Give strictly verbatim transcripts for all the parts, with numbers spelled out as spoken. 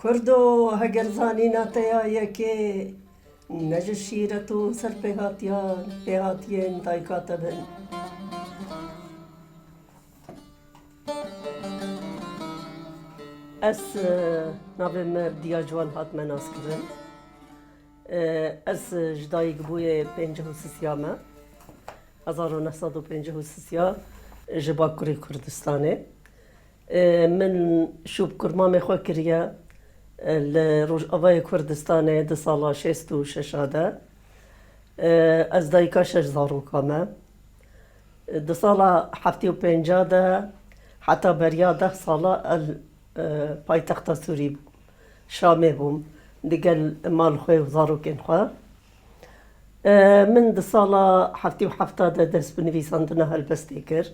Kurdo, heger zanîna te ya yekê ne ji şîret û serpêhatiya pêhatiyên dayika te bin. Ez, e, navê me Diya Ciwan hatime naskirin. E, ez ji dayikbûyê pêncî û sisiya me. Hezar û neh sed û pêncî û sisiya ji Bakurê Kurdistanê. E, min şûb kurmamê xwe kiriye, e, li Rojavayê Kurdistanê di sala şêst û şeş de. E, ez dayika şeş zaroka me. Di sala heftê û pênca de heta beriya deh sala el, e, paytexta Sûrî bûm. Şamê bûm, digel mal xwe û zarokên xwe. E, min di sala heftê û heft de dest bi nivîsandina helbestê kir.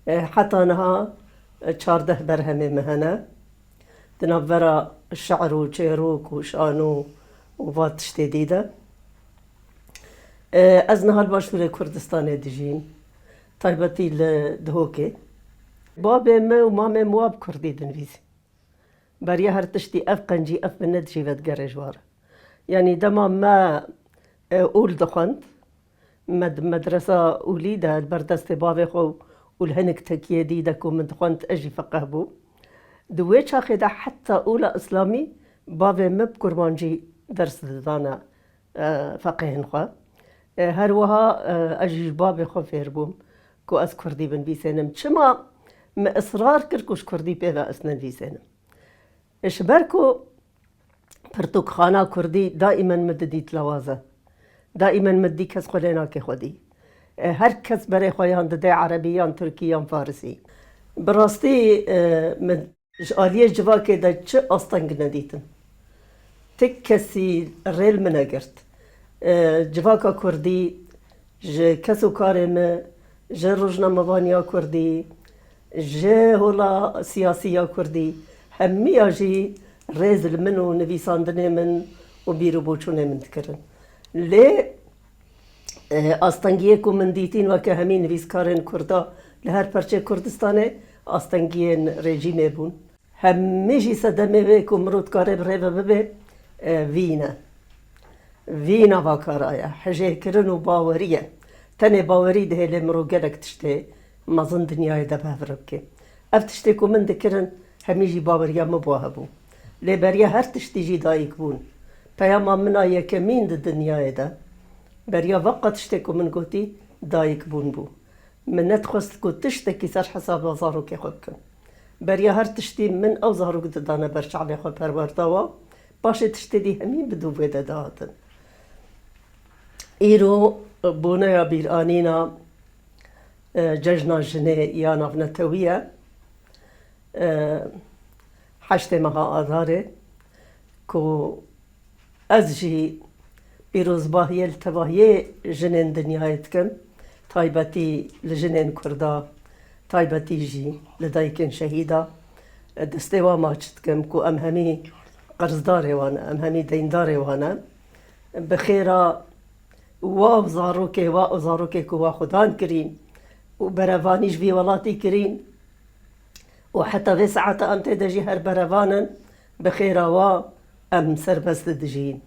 E, heta niha, e, çardeh berhemê me hene. Di navbera şi'r û çêrok û şano û va tiştê dî de. E, ez niha li Başûrê Kurdistanê dijîm. Taybetî li Dihokê. Babê me û mamê me wa bi kurdî dinivîsî. Beriya her tiştî ev qencî, ev minet jî vedigerê ji wa re. Yanî dema me, e, ûl dixwend, me di medresa ûlî de li ber destê bavê xwe û li hinek tekiyê dî de ku min dixwend, ez jî feqeh bûm. Di wê çaxê de heta ûla îslamî bavê min bi kurmancî ders didane, e, feqehên xwe. E, her wiha, e, ez jî ji babê xwe fêr bûm ku ez kurdî binivîsênim. Çima min israr kir ku ji kurdî pê ve ez nenivîsênim? E, ji ber ku pirtûkxana kurdî daîmen min didît lawaz e. Daîmen min didî kes xwe lê nake xwedî. E, her kes berê xwe yan dide erebî, yan tirkî, yan farisî. Bi rastî, e, min ji aliyê civakê de çi asteng nedîtin. Ti kesî rê li min negirt. E, civaka kurdî, ji kes û karê me, ji rojnamevaniya kurdî, ji hola siyasî ya kurdî, hemiya jî rêz li min û nivîsandinê min û bîr û boçûnê min dikirin. Lê, e, astengiyê ku min dîtîn weke hemî nivîskarên kurda li her perçê Kurdistanê, astengiyên rejîmê bûn. Hemî jî sedemê wê ku mirov dikare bi rê ve bibe, e, vî ne. Vî nava kara ye. Hijêkirin û bawerî ye. Tenê bawerî dihêle mirov gelek tiştê mezin dinyayê de bi hev re bike. Ev tiştê ku min dikirin, hemî jî baweriya min bi wa hebû. Lê beriya her tiştî jî dayik bûn. Peyama min a yekemîn di dinyayê de, beriya veqa tiştê ku min gotî, dayik bûn bû. Min nedixwest ku tiştekî ser hesaba zarokê xwe bikim. Beriya her tiştî min ew zarok didane ber çavê xwe perwerda wa, paşê tiştê dî hemî bi dûvê de dihatin. Îro boneya bîranîna, e, cejna jinê ya navnetewî ye. E, heştê meha Adarê ku Ez jî pîrozbahiyê li tevahiyê jinên dinyayê dikim, taybetî li jinên Kurda, taybetî jî li dayikên şehîda. Destê wan maç dikim ku em hemî qerzdarê wan ne, em hemî deyndarê wan ne. Bi xêra wa û zarokê, wa û zarokê ku wa xwedan kirîn û berevanî ji vî welatî kirîn, û heta vê saeta em tê de jî her berevan in, bi xêra wa em serbest dijîn.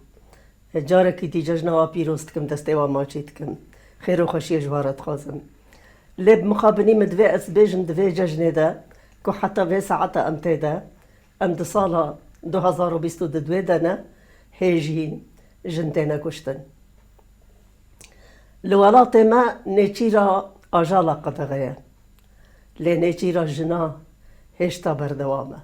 Carekî dî cejna wa pîroz dikim, destê wa maçî dikim. Xêr û xweşiyê ji wa re dixwazim. Lê bi mixabinî min divê ez bêjim di vê cejnê de ku heta vê saeta em tê de, em di sala du hazar û bîst û du de ne, hê jî jin têne kuştin. Li welatê me nêçîra ajala qedexe ye. Lê nêçîra jina hêşta berdewam e.